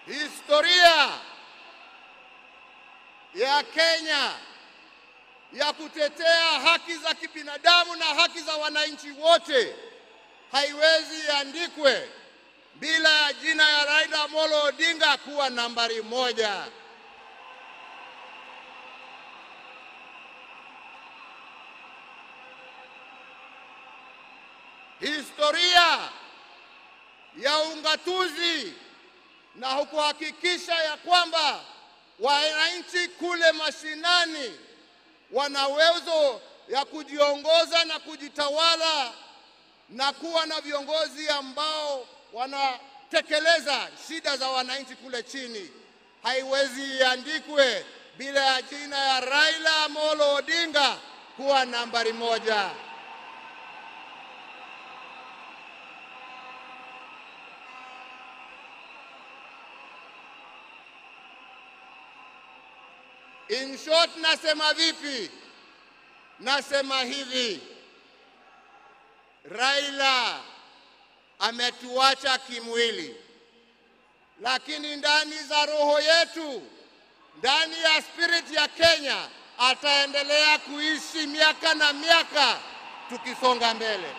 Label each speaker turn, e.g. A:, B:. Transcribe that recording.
A: Historia ya Kenya ya kutetea haki za kibinadamu na haki za wananchi wote haiwezi iandikwe bila ya jina ya Raila Amolo Odinga kuwa nambari 1. Historia ya ungatuzi na kuhakikisha ya kwamba wananchi kule mashinani wana uwezo ya kujiongoza na kujitawala na kuwa na viongozi ambao wanatekeleza shida za wananchi kule chini, haiwezi iandikwe bila ya jina ya Raila Amolo Odinga kuwa nambari 1. In short, nasema vipi? Nasema hivi, Raila ametuacha kimwili, lakini ndani za roho yetu, ndani ya spirit ya Kenya, ataendelea kuishi miaka na miaka tukisonga mbele.